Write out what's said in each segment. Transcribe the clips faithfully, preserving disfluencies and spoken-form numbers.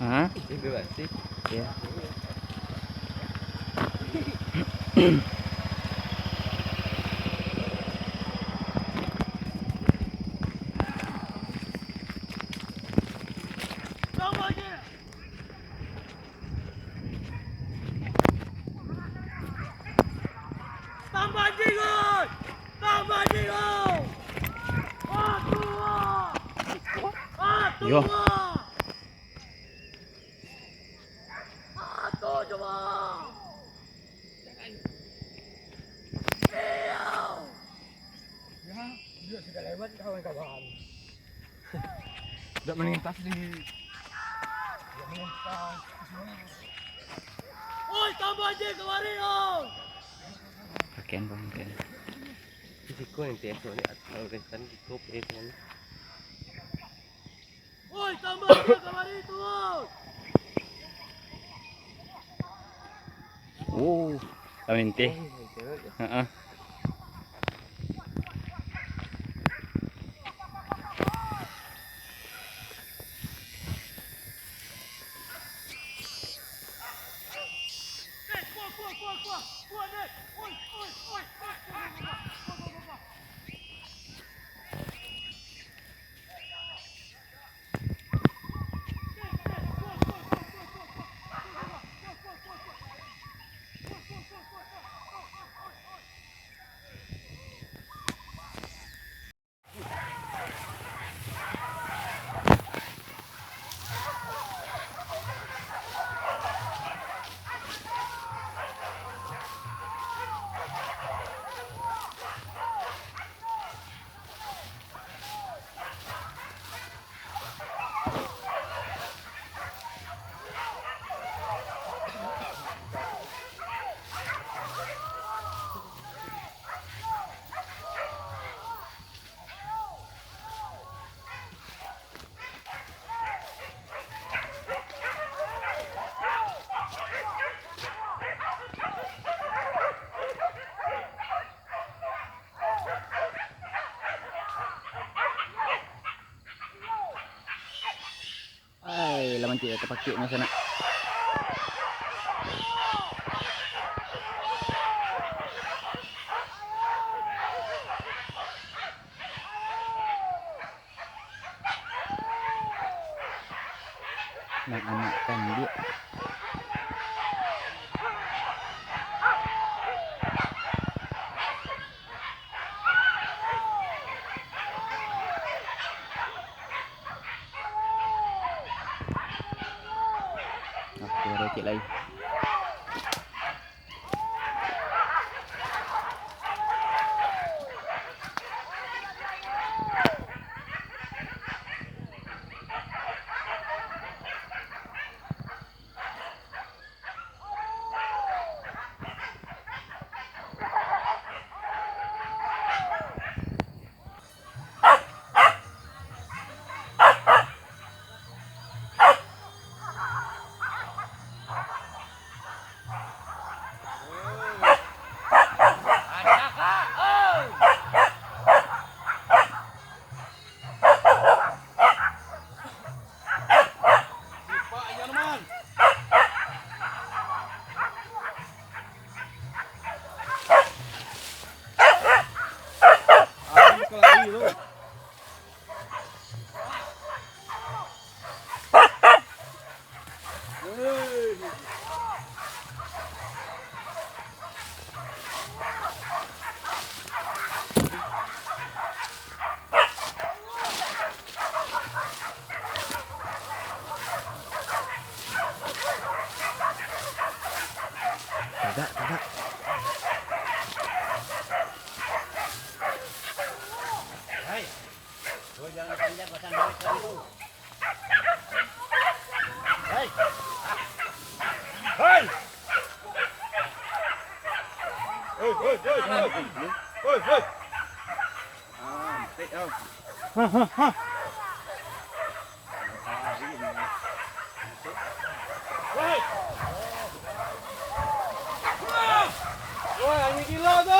Hah? Itu berarti. Iya. Tambah anjing, oi! Tambah anjing, oi! Atua! Atua! Yo. Atua, coba! Iyo! Ya, dia sudah lewat, kawan-kawan. Dak melintas di, dak melintas. Oi, tambah je kamari, oi. Pakaian, Bang, pakaian. Di siko nanti, esok ni, atau rentan di kop, eh, kan. Oi, tambah je kamari tu, oi. Oh, lawan inteh. Heeh. Ai, lah mancik tapakik mah sanak. Nak anak kandiak. Ah, tu ada cik lai. Tagak, tagak. Hai. Oi, jangan dipanjang, pasang duit tadi tu. Hei. Hei. Hei, hei, hei, hei. Hei, hei. Ah, ampek kau. Ha, ha, ha. Woi, anjing gila tu!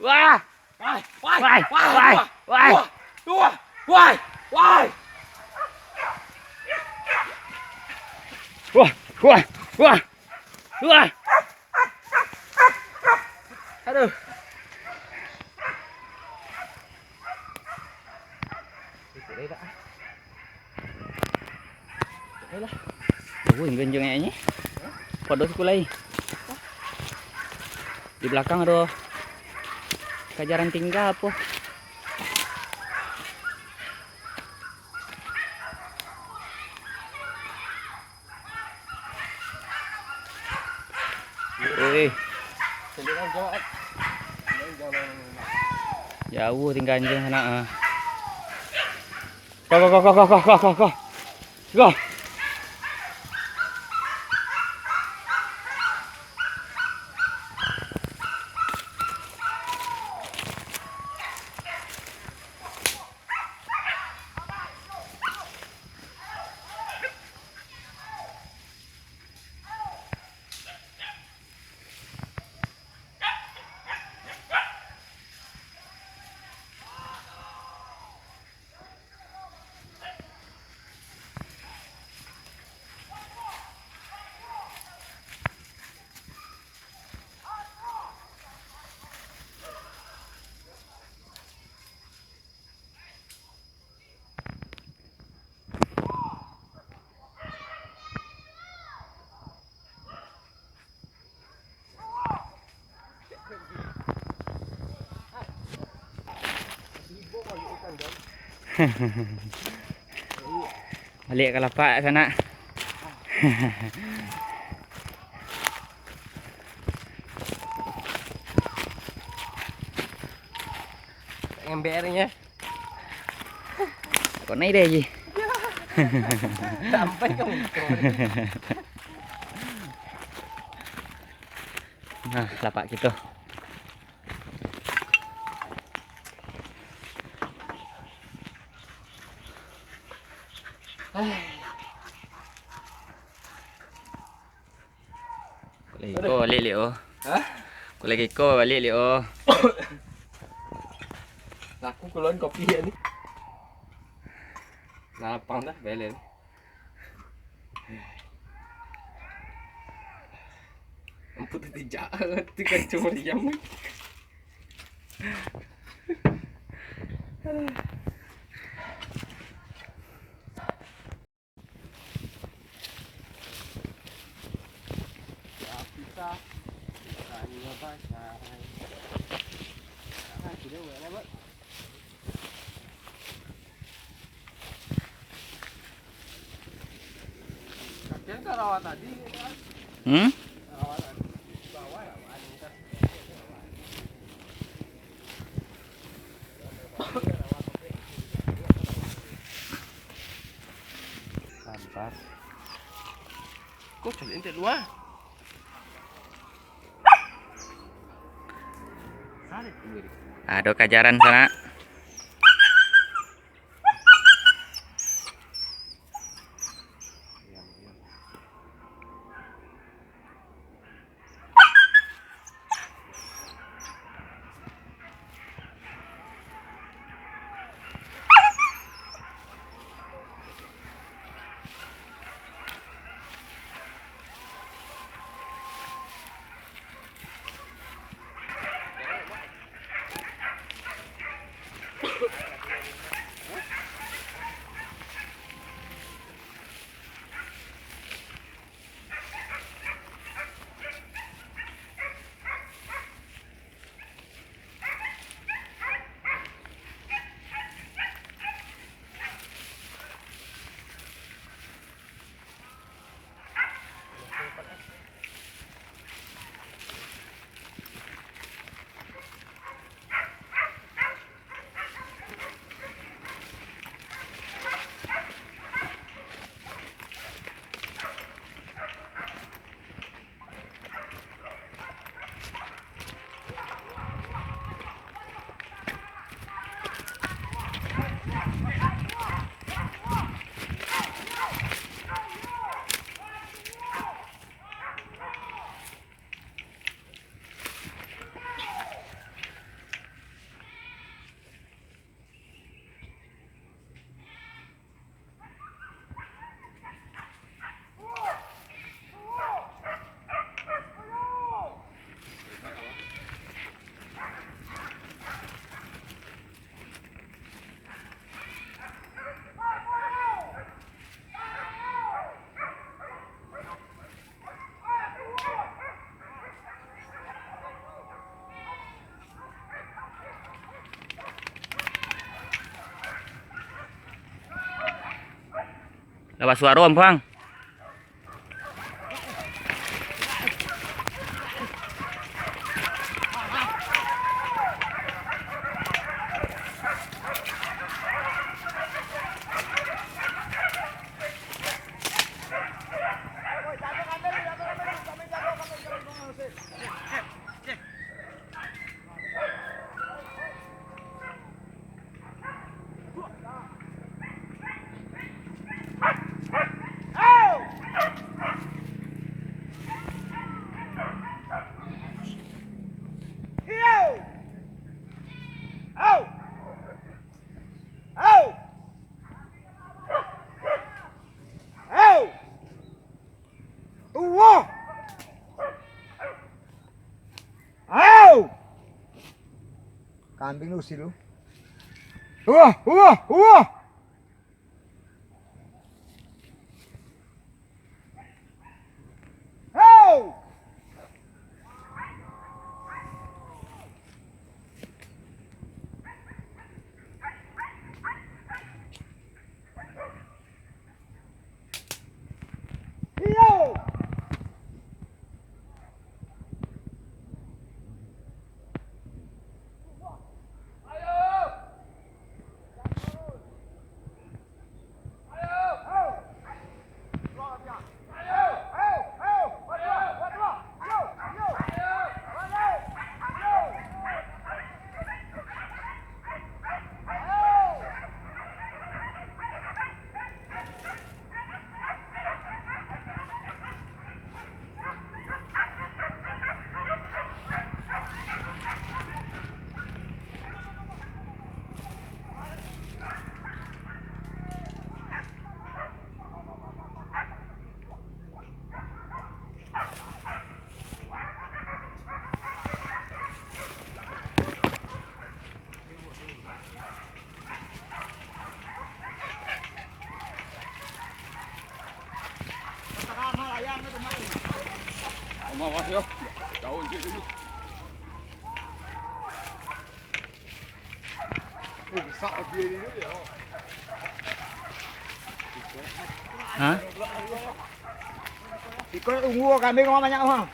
Wah! Wai, wai, wai, wai, wai, wai. Wah, wah, wah, wah. Wah, wah, wah. Wah. Aduh. Ikut dia tak? Ikut dia lah. Oh, ganjang ni. Podo siku lai. Di balakang ado kajaran tingga apo? Weh. Jauah tingga anjing sanak ah. Go, go, go, go, go, go, go, go, go. Go. Baliak ka lapak sanak. Ngambek airnyo. Kok naik deh, Ji? Sampai ka muko. Nah, lapak kito. Ko lagi ko baliak liak, oh. Hah? Ko lagi ko baliak liak, oh. Aku keluaran kopi ya ni. Nah, lapang dah, belen. Ampun, tijak, tu kan cuma diam. Hmm? Sabar. Kok caliak intek luar? Ado kajaran sanak. Lah basuaro, Ampang. Kambing lu usi lu. Wah, wah, wah. Hei! Iyo! Hah? Iko tunggu kami rumah banyak, Bang.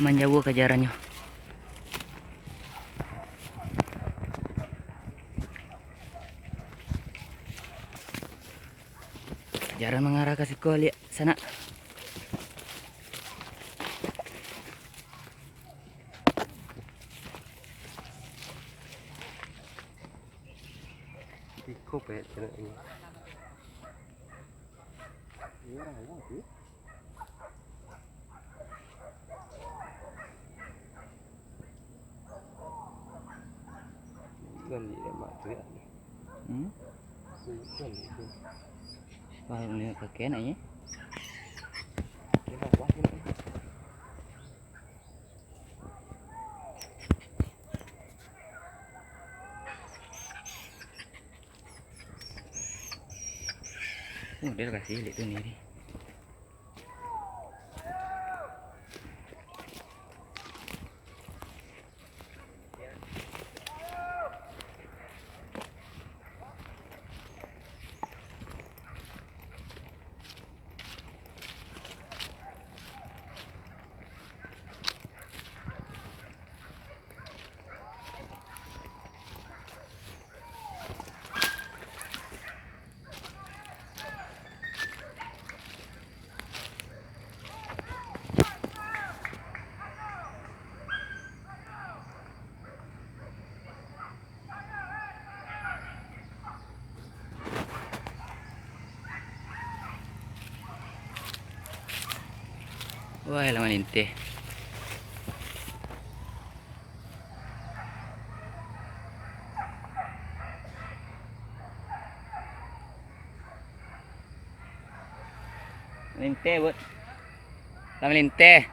Manjauah kajarannyo. Kajaran mangarah ka siko, liak sanak. Iko pek kena ini. Iya, rawa tu. Bukan di lemak tu ya. Hmm? Bukan di itu. Wah, ini kakek nak ya? Dia nak wah ni. Oh, dia kasih ilik tu ni. Wah, lah malinteh. Malinteh, Bud. Lah malinteh.